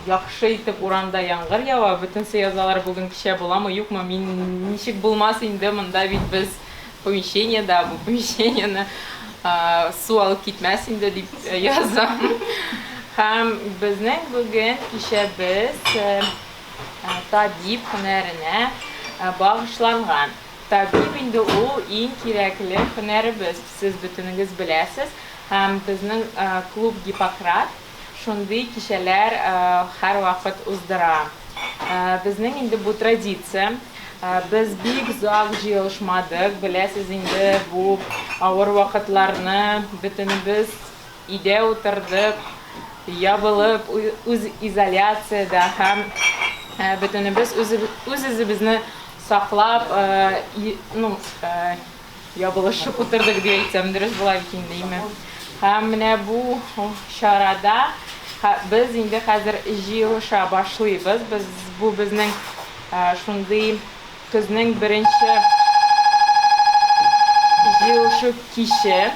Яхшы итеп урамда яңгыр ява, бөтенсе язалар бүген кичә буламы, юкмы, мин ничек булмас инде, монда бит без помещениедә, бу помещениене су алып китмәс инде дип язам. Һәм безнең бүген кичәбез табиб һөнәренә багышланган. Табиб инде ул иң кирәкле һөнәребез, сез бөтенегез беләсез. Һәм безнең клуб Гиппократ шундый кичәләр һәрвакыт уздыра. Безнең инде бу традиция. Без бик озак җыелышмадык, беләсез инде, бу авыр вакытларны бөтенебез өйдә утырдык, ябылып, үз изоляциядә һәм бөтенебез үз-үзебезне саклап, ну, ябылышып утырдык дип әйтсәм, дөрес була бит инде, име? Һәм менә бу чарада без инде хәзер җыелыша башлыйбыз. Без бу безнең шундый көзнең беренче җыелышу киче.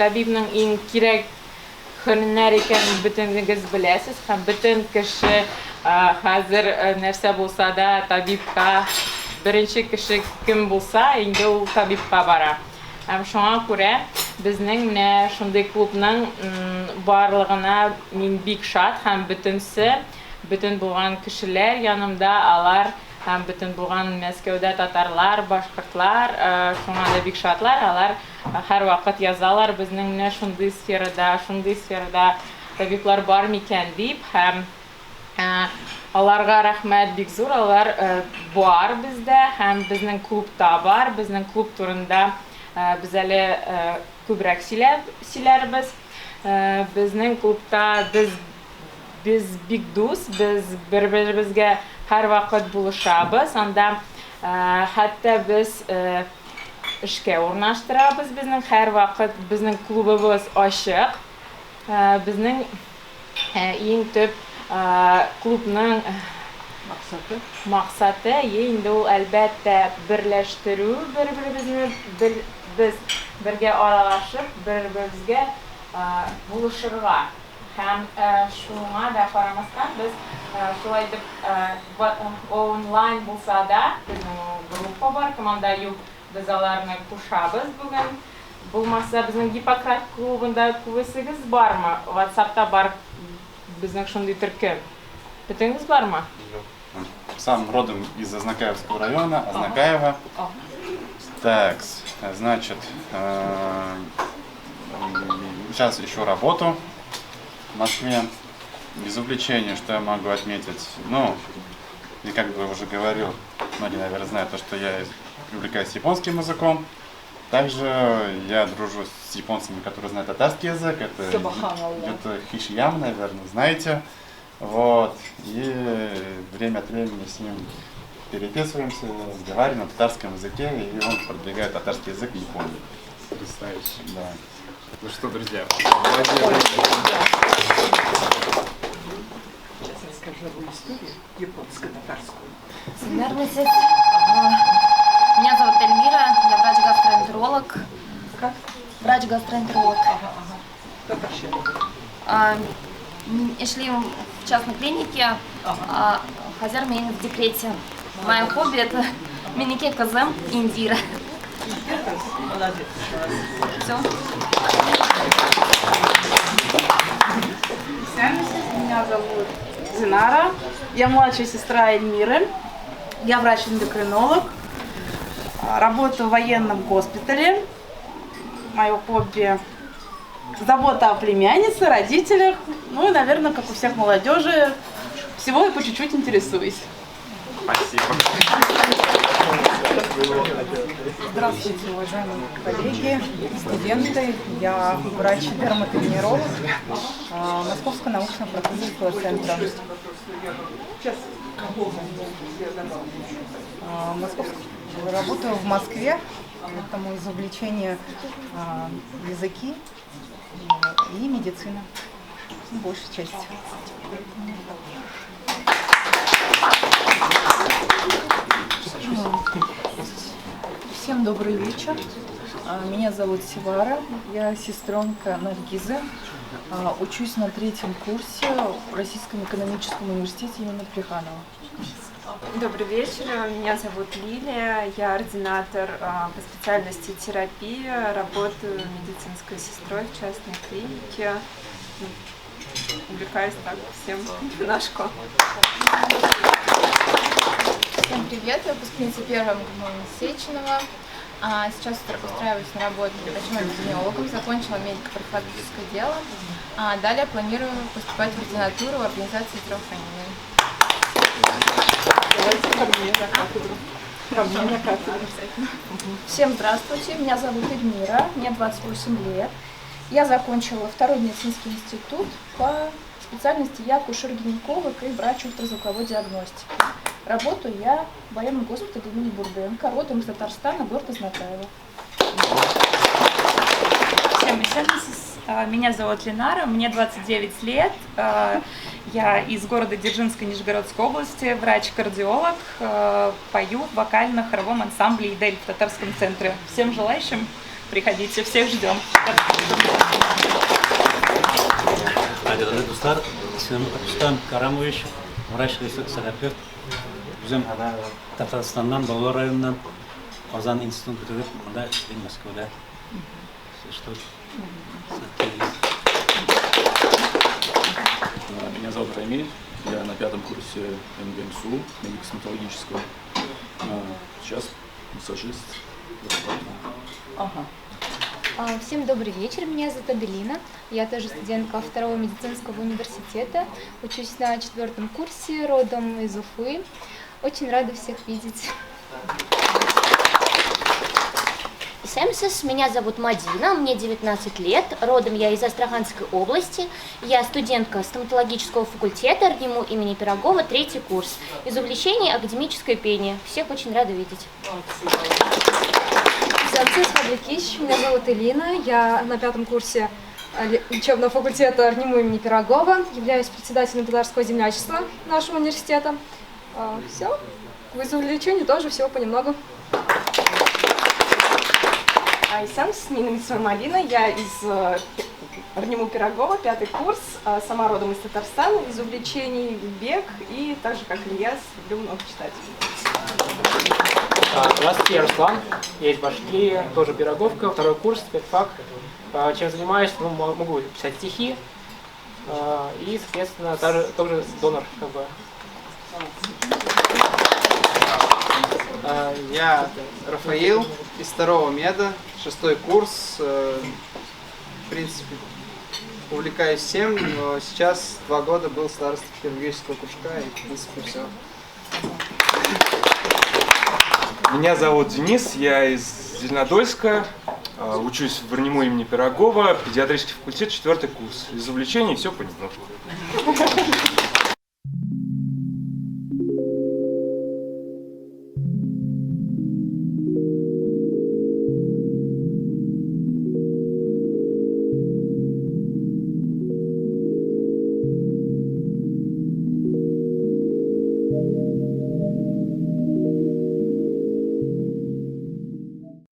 Табибның иң кирәк Һөнәр икәнен бөтенегез беләсез һәм бөтен кеше хәзер нәрсә булса да табибка, беренче кеше кем булса, инде ул табибка бара. Һәм шуңа күрә безнең менә шундый клубның барлыгына мин бик шат һәм бөтенсе, бөтен булган кешеләр янымда, алар һәм бөтен булган Мәскәүдә татарлар, башкортлар шуңа да бик шатлар, алар Һәрвакыт язалар, безнең менә шундый сферада, шундый сферада табиблар бар микән дип һәм аларга рәхмәт бик зур, алар бар бездә һәм безнең клубта бар. Безнең клуб турында без әле күбрәк сөйләп сөйләрбез. Безнең клубта без без бик дус, без бер-беребезгә һәрвакыт булышабыз. Анда хәтта без Эшкә урнаштырабыз безнең һәрвакыт безнең клубыбыз ачык. Безнең иң төп клубның максаты максаты инде ул әлбәттә берләштерү бер-беребезне без бергә аралашып бер-беребезгә булышырга. Һәм шуңа да карамастан, без шулай итеп онлайн булса да, безнең группа бар, кем анда юк, без аларны кушабыз бүген. Булмаса, безнең Гиппократ клубында күбесегез бармы? Ватсапта бар безнең шундый төркем. Бөтенегез бармы? Юк. Сам родом из Азнакаевского района, Азнакаево. Так, значит, сейчас ищу работу в Москве. Из увлечений, что я могу отметить? Ну, я как бы уже говорил, многие, наверное, знают, то, что я увлекаюсь японским языком. Также я дружу с японцами, которые знают татарский язык. Это где-то Хишиям, наверное, знаете. Вот. И время от времени с ним переписываемся, разговариваем на татарском языке, и он продвигает татарский язык в Японии. Потрясающе. Да. Ну что, друзья, Сейчас расскажу одну историю японско-татарскую. Меня зовут Эльмира, я врач-гастроэнтеролог. Как? Врач-гастроэнтеролог. Ага, ага. Эшлим в частной клинике, ага. Хәзер мин в декрете. Мое хобби это минеке кызым Индира. Молодец. Все. Меня зовут Динара. Я младшая сестра Эльмиры. Я врач-эндокринолог. Работаю в военном госпитале. Мое хобби забота о племяннице, родителях. Ну и, наверное, как у всех молодежи, всего и по чуть-чуть интересуюсь. Спасибо. Здравствуйте, уважаемые коллеги, студенты. Я врач-дерматовенеролог Московского научно-практического центра. Работаю в Москве, поэтому из увлечения языки и медицина, большая часть. Всем добрый вечер. Меня зовут Севара, я сестренка Наргизы. Учусь на третьем курсе в Российском экономическом университете имени Плеханова. Добрый вечер, меня зовут Лилия, я ординатор по специальности терапия, работаю медицинской сестрой в частной клинике. Увлекаюсь так всем немножко. Всем привет, я выпускница первого МГМУ Сеченова. Сейчас устраиваюсь на работу врачом-эпидемиологом, закончила медико-профилактическое дело. Далее планирую поступать в ординатуру в организации здравоохранения. Давайте ко мне на кафедру. Ко мне на кафедру. Всем здравствуйте, меня зовут Эльмира, мне 28 лет. Я закончила второй медицинский институт по специальности я акушер-гинеколог и врач ультразвуковой диагностики. Работаю я в военном госпитале имени Бурденко, родом из Татарстана, город Азнакаево. Всем привет, меня зовут Ленара, мне 29 лет, я из города Дзержинска Нижегородской области, врач-кардиолог, пою в вокально-хоровом ансамбле «Идель» в Татарском центре. Всем желающим приходите, всех ждем. Дуслар, исемем Рустам Карамович, врач-рефлексотерапевт. Үзем Татарстаннан, Баулы районыннан, Казан институтын бетереп, монда эшлим Мәскәүдә. Что? Меня зовут Рамиль, я на пятом курсе МГМСУ, медико-стоматологического. Сейчас массажист. Ага. Всем добрый вечер, меня зовут Аделина, я тоже студентка второго медицинского университета, учусь на четвертом курсе, родом из Уфы. Очень рада всех видеть. Сэмсис, меня зовут Мадина, мне 19 лет, родом я из Астраханской области, я студентка стоматологического факультета РГИМУ имени Пирогова, третий курс. Из увлечений академическое пение. Всех очень рада видеть. Меня зовут Элина, я на пятом курсе учебного факультета РГИМУ имени Пирогова, являюсь председателем татарского землячества нашего университета. Все, в увлечении тоже всего понемногу. Айсамс, Нина Мицурмалина, я из РГИМУ Пирогова, пятый курс, сама родом из Татарстана, из увлечений бег и так же, как Ильяс, люблю много читать. Здравствуйте, я Руслан, я из Башкирии, тоже Пироговка, второй курс, спецфак. Чем занимаюсь? Ну, могу писать стихи и, соответственно, тоже донор. Как бы. Я Рафаил из второго меда, шестой курс. В принципе, увлекаюсь всем, но сейчас 2 года был старостой хирургического кружка и, в принципе, все. Меня зовут Денис, я из Зеленодольска, учусь в РНИМУ имени Пирогова, педиатрический факультет, 4-й курс. Из увлечений все понемножку.